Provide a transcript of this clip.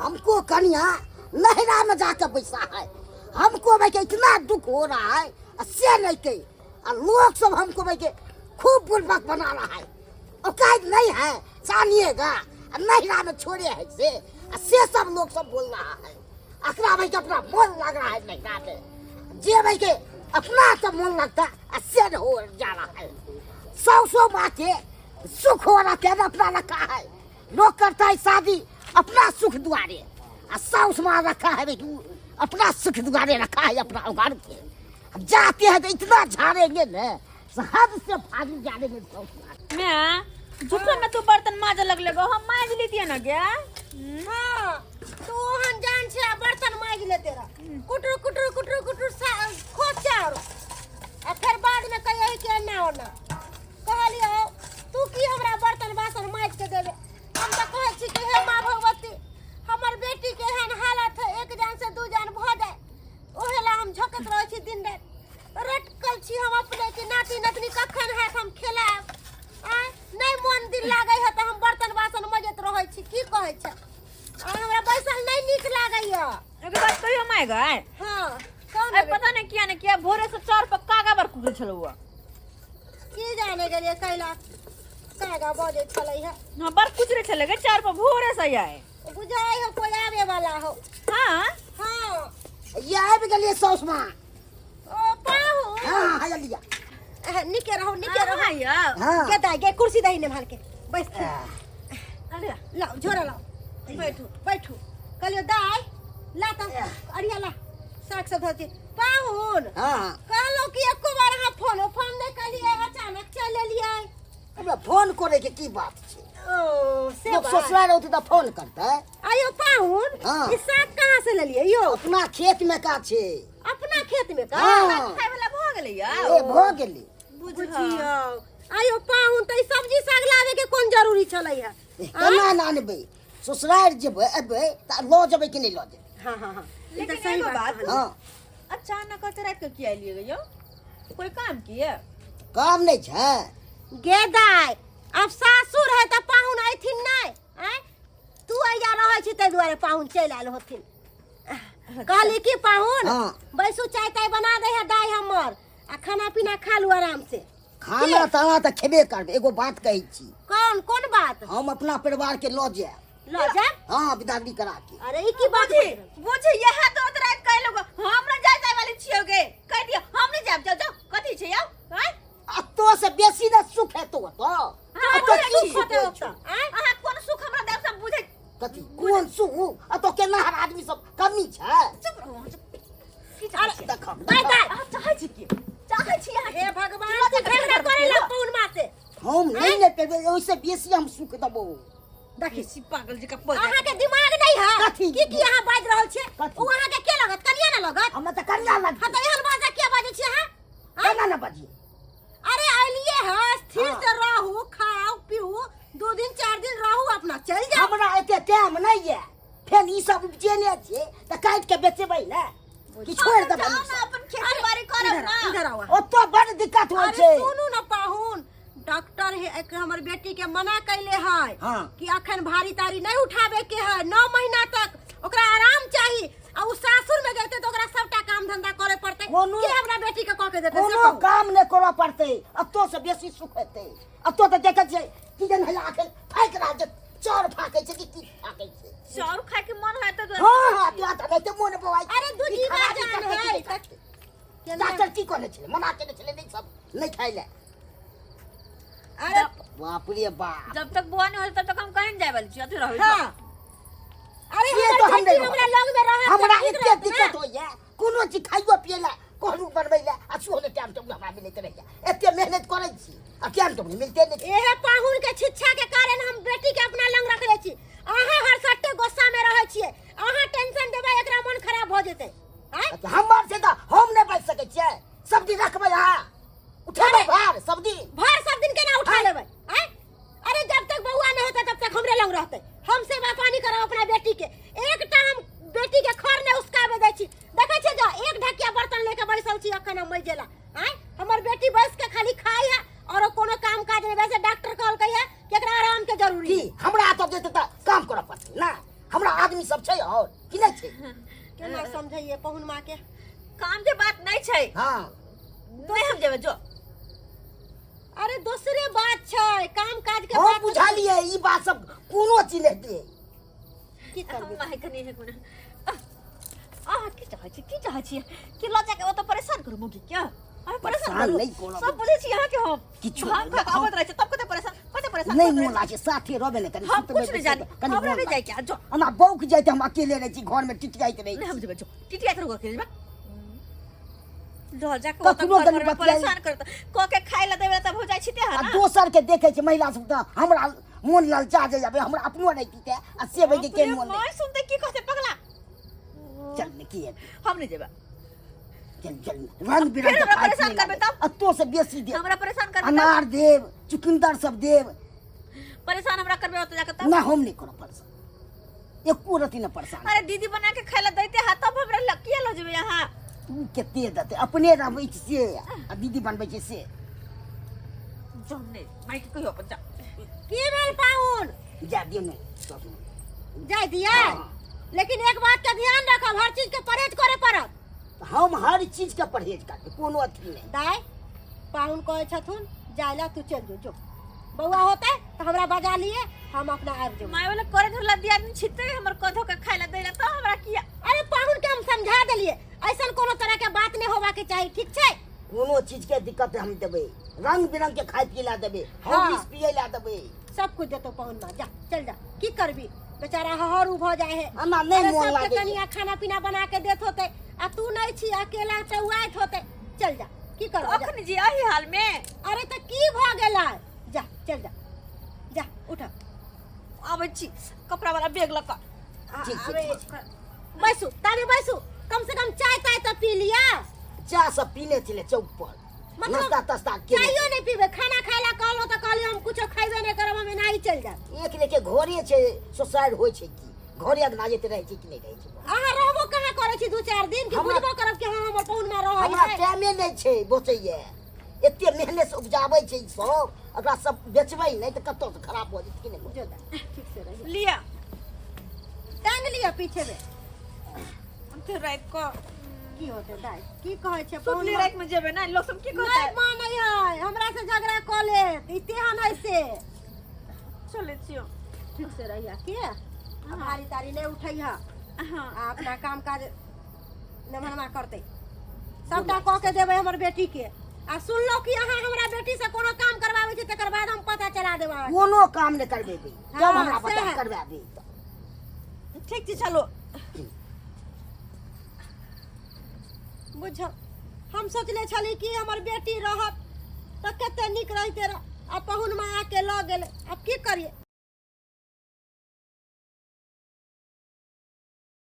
हमको कनिया नहरा में जाके बैसा है। हमको भाई के इतना दुख हो रहा है आ से नहीं के आ लोग सब हमको भाई के खूब बुड़बक बना रहा है। औकात नहीं है जानिएगा, आ नहरा में छोड़े है से आ से सब लोग सब बोल रहा है। अकरा भाई के अपना मन लग रहा है नहरा में, जे भाई के अपना तो मन लगता आ से न हो जा रहा है। सौ सौ माँ के सुख हो रहा है अपना रखा है। लोग करता है शादी अपना सुख दुआरे आ साउस माँ रखा है भाई अपना सुख दुआरे रखा है अपना उगाड़ के। हम जाते हैं तो इतना झाड़ेंगे न, हद से फाजिल झाड़ेंगे साउस माँ। मैं झूठो में तू बर्तन माजे लगले गो, हम माज लेतिए ना क्या? हाँ, तू ओहन जान छे आ बर्तन माज लेते रह। कुटुर कुटुर कुटुर कुटुर खोज चाउर आ फेर बाद में कहिए कि एना ओना। कहलियो तू की हमरा बर्तन बासन माज के देबे? हम तऽ कहै छी कि हे माँ भगवती, हमर बेटी के एहन हालत है, एक जान से दू जान भऽ जाए, ओहे ला हम झोकैत रहै छी दिन राति। रटकल छी हम अपने कि नाति नतनी कखन हैत हम खेलायब। आँय, नहि मोन दिल लागै है तऽ हम बर्तन बासन मजैत रहै छी। की कहै छै? आ हमरा बैसल नहि नीक लागैया। एगो बात कहियो माय गए? हाँ, कौन? अरे पता नहीं किया ने किया भोरे से चार पर कागा बार कुकरे छलौ। की जाने गेलियै कैला कागा बजै छलै है। हाँ, बड़ कुचरे छलै गे चार पर भोरे से आए। बुझाइ हो कोई आवे वाला हो। हाँ? हाँ। ये आबि गेलियै साउस माँ। ओ पाहु। हाँ, हाँ, लिया। निके रहो, निके रहो। हाँ, यौ। हाँ। के दाइ गे कुर्सी दही ने भाल के बैस। अरे लाओ झोरा लाओ, बैठू बैठू। कहलियो दाइ ला त अरिया ला साग सब धरती। पाहुन। हाँ। कहलो कि एको बार अहाँ फोन फोन नहीं कहलिए, अचानक चल एलियै। हमरा फोन करे के की बात छै? ओ से लोग बात। ससुराल रहतै तऽ फोन करतै। आयो पाहुन, हाँ। ई साग कहाँ से लेलियै यो? अपना खेत में का छै? अपना खेत में का? हाँ। खाय वाला भऽ गेलै यौ। ए भऽ गेलै। बुझियौ। आयो पाहुन, तऽ ई सब्जी साग लाबे के कोन जरूरी छलै है? ए, केना ने आनबै? ससुराल जेबै एबै तऽ लऽ जेबै कि नहि लऽ जेबै? हाँ हाँ हाँ, ई तऽ लेकिन सही एगो बात बात। कहलियै। हाँ। अचानक अते राति के किया एलियै यौ? कोई काम किए? काम नहि छै। गे दाइ, आब सासुर है तऽ पाहुन अयथिन नहि? आँय, तू अइजा रहै छी ताहि दुआरे पाहुन चलि आयल होथिन। कहली कि पाहुन, हाँ। बैसू, चाय ताय बना दे है दाइ हमर आ खाना पीना खा लू आराम से। खाना ताना तऽ खेबे करबै। एगो बात कहै छी। कौन कोन बात? हम अपना परिवार के लऽ जायब। लऽ जायब? हाँ, बिदागरी करा के। अरे ई की बात? बुझी बुझी यह तो ओतरा कह लोग हम न जाय जाय वाली छियो गे। कह दियो हम नहीं जाब, जाओ जाओ। कथी छै यौ? आँय? आ तो से बेसी ने सुख हेतौ ओतऽ। हाँ, आ तो बुझै की छी। सुख होतै होइ ओतऽ? छौ? आँय? अहाँ कोन सुख हमरा देब सब बुझै? कथी कोन सुख? आ तो केना हर आदमी सब कमी छै? चुप रहू अहाँ, चुप। की चाहै छी? देखब, दाइ, देखब। दाइ। अहाँ चाहै छी की? चाहै छी अहाँ? हे भगवान, तू झगड़ा करे ला पौन माँ से। हम नहीं ने पेबै, ओहिसे बेसी हम सुख देबौ। देखी छी पागल जी का पद। अहाँ के दिमाग नहीं है। कथी? की की अहाँ बाजि रहल छियै? कथी? ओ अहाँ के के लगत? कनिया ना लगत? हमरा तऽ कनिया लगत। हाँ, तऽ एहन बाजा किया बाजै छियै अहाँ? आँय? केना ने बाजियै? अरे अलिए है, स्थिर हाँ। से रहू, खाओ पीऊ, 2 दिन 4 दिन रहू, अपना चल जाओ। हमरा एते टाइम नहीं है, फेर ई सब उपजेने छियै तऽ काटि के बेचेबै ने कि छोड़ि देबै? जाउ ने अपन खेती बाड़ी करब इधर ना। इधर आओ। ओतऽ बड़ दिक्कत होइ अरे छै। सुनू ने पाहुन, डॉक्टर हे एक हमर बेटी के मना कैले है हाँ। कि अखन भारी तारी नहीं उठावे के है, 9 महीना तक ओकरा आराम चाही। आ उ सासुर में जैते तो ओकरा सबटा काम धंधा करे पड़ते। कोनो के हमरा बेटी के कह के देते? से कोनो कहू। काम नहि करऽ पड़तै, अतो से बेसी सुख हेतै। अतो तऽ देखै छियै की जन हैया अखन फाकि रहल छै, चाउर फाकै छै कि की फाकै छै? चाउर खाय के मन होयत तऽ हाँ, हाँ, तोरा तऽ रहिते मोन बौआइ। अरे दू ई जीवा खराबी जान करतै कि है, नहि करतै? केना? डॉक्टर की कहने छलै? मना केने छलै नहि सब नहि खाइ लए। अरे बाप रे बाप, जब तक बुआ नहीं होते तब तक हम कहीं जाए वाली छी, अथी रहबै। हाँ। अरे से हमर तो हम बेटी नहि हमरा लग में रहत तऽ हमरा ठीक एते रहत ना। दिक्कत होइया, कोनो चीज खाइयो पियै लए कहलू बनबै लए आ सेहो नहि टाइम टेबुल हमरा मिलैत रहैया। एते मेहनत करै छी आ टाइम टेबुल मिलते नहि। एहे पाहुन के शिक्षा के कारण हम बेटी के अपना लग रखले छी। अहाँ हर सट्टे गुस्सा में रहै छियै, अहाँ टेंशन देबै एकरा मन खराब भऽ जेतै। आँय? अच्छा, हमर से तऽ हम नहि बचि सकै छियै। सब दिन रखबै अहाँ, उठेबै भार सब दिन? भार सब दिन केना उठा लेबै? आँय? अरे जब तक बउआ नहीं होता तब तक हमरे लग रहते, हम सेवा पानी करब अपना बेटी के। एकटा हम बेटी के खर नहीं उसकाबे दै छी। देखै छियै जा एक ढकिया बर्तन लेके बैसल छी अखन हम मरि गेला। आँय, हमर बेटी बैस के खाली खाइ है और कोनो काम काज नहीं। वैसे डॉक्टर कहलकै है कि एकरा आराम के जरूरी की है। हमरा तऽ जेतै तऽ काम करऽ पड़तै ना, हमरा सब छै और कि नहि छै? केना समझैये पहुन माँ के? काम के बात नहीं छै। हाँ। नहीं हम जेबै जो। अरे दोसरे बात छै, काम काज के हम बात। बुझलियै ई बात सब कोनो चीज नहि दियै। की करबै? माय कनी है कोना। अहाँ की चाहै छी, की चाहै छी कि लऽ जाके ओतऽ परेशान करू मौगी के? अहाँ परेशान परेशान करू। नहि करब। सब बुझै छी अहाँके हम। किछु भांग नहि, खा कऽ हम- अबैत रहै छी तब कते परेशान, कते परेशान नहि करैत मोन रहै लागै छै साथे रहबे नहि कनि छी। हम सुतबै कुछ नहि जानी, कनि हमरा मोन नहि लागै। जाइके आ जो। हमरा बौक जाइत हम अकेले रहै छी घरमे, टिटियाइत रहै नहि हम छी। जेबै जो, टिटियाइत रहू अकेले जेबै। लऽ जाके ओतऽ कखनो घर कनि भरमे बतियाइ। परेशान करत कऽ के खाइ लए देबै तब हो जाइ छी ते आ ना। दोसर के देखै छै महिला सब तऽ हमरा मोन ललचा जाइए, बे हमरा अपनो नहि पीते आ से बे के अपने मोन नहि। माय सुनते की कहते पगला। चल ने की हेतै? हम नहि जेबै। चल चल, रंग बिरंग फेर के हमरा खाइ परेशान पियै करबै लागै। तब? आ तो से बेसी देब। हमरा परेशान करबै तब? अनार देब, चुकंदर सब देब। परेशान हमरा करबै ओतऽ जाके तब? ना, हम नहि करब परेशान, एको रति नहि परेशान। अरे दीदी बना के खाय ला दैते हा तब हमरा किया लऽ जेबै अहाँ? तू कते देतै? अपने रहबै छै से आ दीदी बनबै छै से। जो नहि माइक कहियो अपन जा। की भेल पाहुन? जा दियौ ने ससुर। जाय दिया। हाँ। लेकिन एक बात के ध्यान रखब, हर चीज के परहेज करे पड़त। हम हर चीज के परहेज करबै, कोनो अथी नहि। दाय, पाहुन कहै छथुन जाय ला, तू चल जो। जो बौआ होते तऽ हमरा बजा लिए, हम अपना आबि जेबै। माय वाला करे धरला दिया आदमी छिते हमर कधो के खाय ला दैला तऽ हमरा किया? अरे पाहुन के हम समझा देलिए, ऐसन कोनो तरह के बात नहीं होवा के चाही, ठीक छै? कोनो चीज के दिक्कत हम देबै, रंग बिरंग के खाय पिए ला देबै। हाँ। हॉर्लिक्स पिए ला देबै। सब कुछ देतो पाहुन माँ, जा चल जा। की करबी, बेचारा हहरू भ जाए है। हमरा नहि अरे मोन सबके लागै। कनिया खाना पीना बना के देत होते आ तू नहीं छी, अकेला चौआइत होते। चल जा, की करबी, जा। अखन जी एही हाल में? अरे तऽ की भ गेलै, जा चल जा, जा उठ। आबै छी कपड़ा वाला बैग लऽ कऽ। ठीक छै, ठीक छै। बैसू ताबे, बैसू, कम से कम चाय ताय तऽ पी लिया। चाह सब पीने छलै चौक पर। मतलब नाश्ता तास्ता के चायो नहीं पीबे? खाना खाए ला कहलो तऽ कहलियै हम कुछो खैबे नहीं करब, हम एनाही चलि जायब। एक लेके घरे छै, सोसाइड होइ छै की घरे अगना जेते रहै छै कि नहि रहै छै? अहाँ रहबो कहाँ करै छी दू चारि दिन कि बुझबो करब कि हाँ हमर पहुन माँ रहै हमरा है। टाइमे नहि छै बचैये, एते मेहनत से उपजाबै छै ई सब, एकरा सब बेचबै नहि तऽ कतौ से खराब भऽ जेतै कि नहि भऽ जो दा, ठीक से रही। लिअ। टांग लिअ पीछे में। फेर राति कऽ की होतै दाइ, की कहै छै पहुन सुतली माँ? राति में जेबै ने, लोक सब की नहि कहतै? मानै है, हमरा से झगड़ा कऽ लेत, ई तेहन है से। चलै छियौ। ठीक से रहिया के आ भारी तारी नहि उठैहा। हाँ। आ अपना काम काज नमहरमा करतै, सबटा कऽ के देबै हमर बेटी के। आ सुनलहुँ कि अहाँ हमरा बेटी से कोनो काम करबाबै छी, तकर बाद हम पता चला देब अहाँके। कोनो काम नहि करबेबै जब हाँ, हमरा बता सएह। करबाबी तऽ। ठीक छै, चलो। बुझल, हम सोचले छली कि हमर बेटी रहत तऽ कते नीक रहिते रह, आ पहुन माँ आके लऽ गेलै। आब की करियै?